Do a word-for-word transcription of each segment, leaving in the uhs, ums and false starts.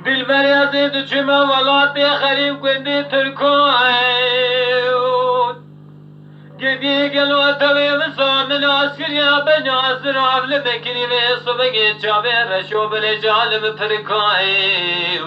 Dilberê ez ê diçime welatê xerîb gundê Tirkan. Gevî gelo tevê min zanin askeriya ben azir avli mekirî vê subegê çavê reşo bilê calim pirkayê.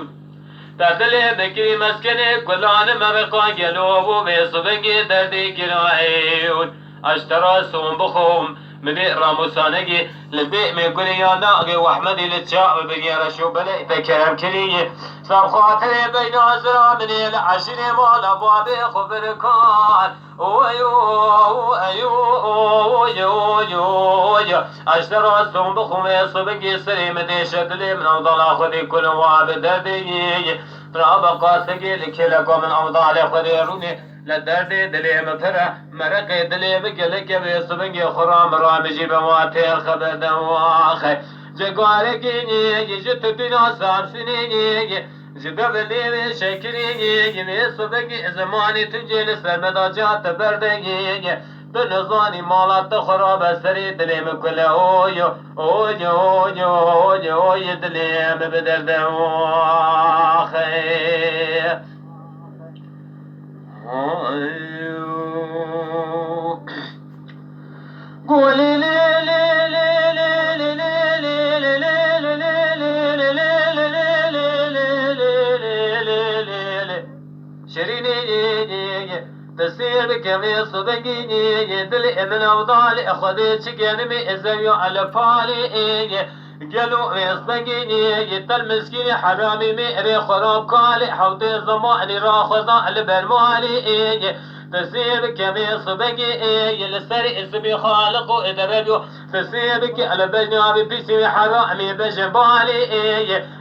Te dilê mekirî meskenê kulani meriqa gelo bû vê subegê derdê girayê. Eştera son bixom. Minê Ramusanegî li dê me gulê ya naxê Wehmedî li çav bigê reşo belê te kerem kirî. Ser xatirê beyna zira minê li eşîrê mala babê xwe birkan. Oy, oy, oy, oy, oy, oy. Eştera son bixwe subegî serê min dêşe dilê min ew dala xwe dê kulin wa bi derdê yê. Rabe qasekê li kêleka min ew dalê xwe dê rûnê. Li derdê dilê min pir e, mereqê dilê min gelek e, vê sibingê xwe ra min ra min jî bi wan têr xeber de waxe. Ji garekê nê, ji tutîna Samsûnê nê, ji devilê wê şekirê nê, vê sibingê zimanê tu cê li ser me da ca te berdegê. Tu nizanî mala te xwe ra be serê dilê min kule oyo, oyo, oyo, oyo, oyo, dilê min bi derde waxe. Şirînê, tu sêr bike vê sibegî, dilê min ew dalê Xwedê çi genimê, ez ew ya li palê. Gelo vê sibegê, yê tel miskînê heramî mêrê xwe ra kalê hewtê zimanî ra xwe da li ber malê. Te sê bike vê sibegê, yê li ser îsmê Xaliq û Edrebiyo. Te sê bike li bejna vê pîsê wê heramî bejin balê.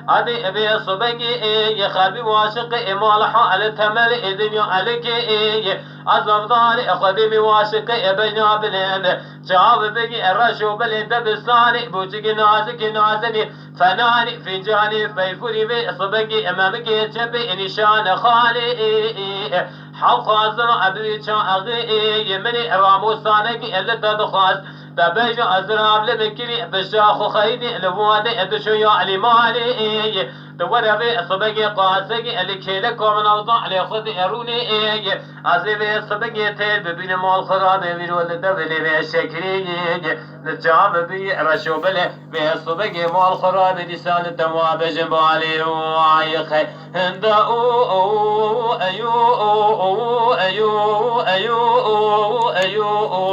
Adê vê sibegê, yê xerbî waşiqê ê mal hal temel ê dinya elikê. Azavdar Xwedê mi waşiqê ê bejna bilind. Çav bigî reş û bilê dibistanê, bûçikî nazikî nazinî, fenanî, fîncanî, feyfûrî vê sibingî, memikê çepê nîşan xalê. Hew xwazin ebivî çaxê, yê minê Ramusanekî li te dixwast. Te bêje ez rav li bikirî, bi şax û xeydî li wadê dişo ya Elî malê. Tu were vê sibingê qasekî, li kêleka min ew da lê xwe dê rûnê. Ez ê vê sibegê têr bibînim mal xwe ra bê vîro li devilê vê şekirê. Li çav bibî reşo bile vê sibegê mal xwe ra bê dîsa li te wa bejin balê. Ay xe hinda o o eyo o o eyo eyo o eyo o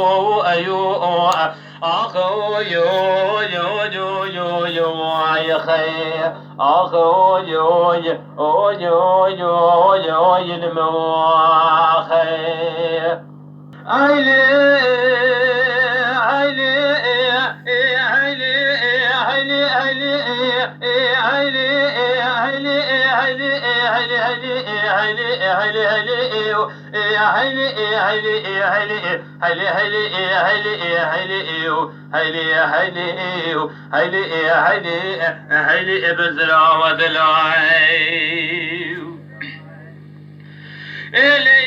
eyo o. Ax oy oy oy oy oy oy ay xey. Ax oy oy oy oy oy oy li me wa xey. Hayli, hayli, hayli, hayli, hayli, hayli, hayli, hayli, hayli, hayli, hayli, hayli, hayli, hayli, hayli, hayli, hayli, Hayli, hayli, e, hayli, e, hayli, e, o. Hayli, e, hayli, e, o. Hayli, e, hayli, e, hayli, e, bi zira we dilay. Êlê,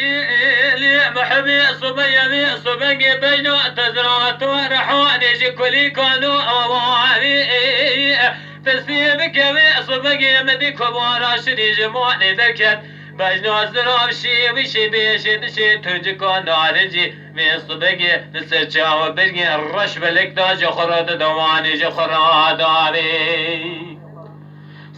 êlê, mihibê, subeyevê, subengê beyna, tezra, to, rehanê, ji kulî, kano, awarê, e, tesî, bikevê, subengê, min dî, kubara, şirî, ji manê, derket. Bejna zirav şêwî şê bêşê dişê tuncika narincî. Vê sibegê li ser çawa birgê reş belek da ji xwe re dide wanê ji xwe re davê.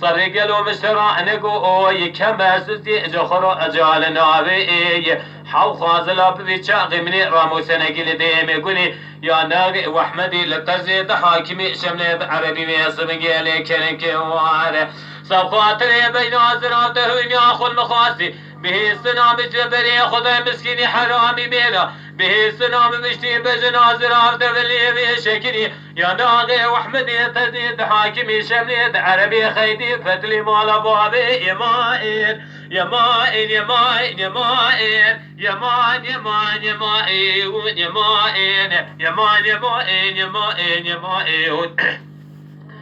Serê gelo min şera nego o yê keme sizî ji xwe re ecal navê ê. Hew xwazila bivî çaxê minê Ramosenegî li dêmê gunê ya navê Wehmedî li terzê di hakimî şemlê di erebî vê sibegê lê kerin ke ware. Sab xatirê beyna zirav te hûnya xwe mixwastî. Bihêstina min ji berê Xwedê miskînî heramî mêra. Bihêstina min biştî bejina zirav te vilê vê şekilî. Ya naxê Wehmedê tezî di hakimî şemlê di erebê xeydî fetlî mala babê êma ên. Yema ên, yema ên, yema ên. Yeman, yeman, yema ên, yema ên. Yeman, yema ên, yema ên, yema ên.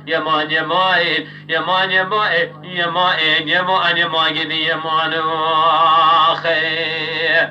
Yeman, yeman, yeman, yeman, yeman, yeman, yeman, gidi yeman, axe.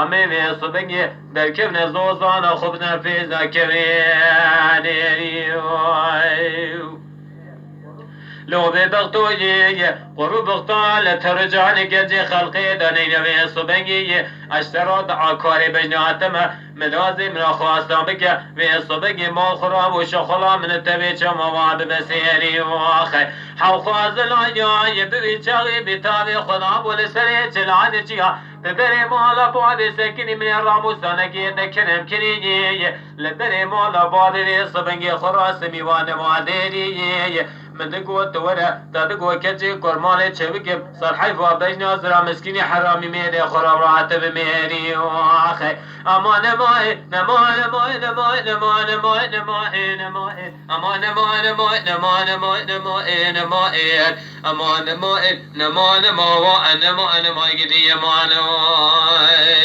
em ê vê sibingê derkevne zozana xwe bine pêza kevê nêrî. Lo bê bextoyê ye, qur û bixta li teru canê gencê xelqê de neyne vê sibengê ye. Eştera dua karê bejna teme, min lazê min ra xwestan bike, vê sibengê mal xwe ra û şexula min tevê çema wa bibe sêrî û axe. Hewxwazilaya ye bi vî çaxê bî tavê xwe nabû li serê çilanê çiya. Bi berê mala bavê sekinî min ê ramûsanekê de kerem kirî ye. Li berê mala bavê vê sibengê xwe ra simî wa nema dêrî ye. Min digot tu were, te digot keçê kurmalê çevikim, ser heyfa bejna zira miskînî heramî mêrê xwe ra rate bimêrî. Axe, ama nemayê, nema, nemayê, nemayê, nema, nemayê, nemayê, nemayê. Ama nema, nemayê, nema, nemayê, nemayê, nemayê. Ama nemayê, nema, nema, wa, nema, nema, gidiye, ma, nemayê.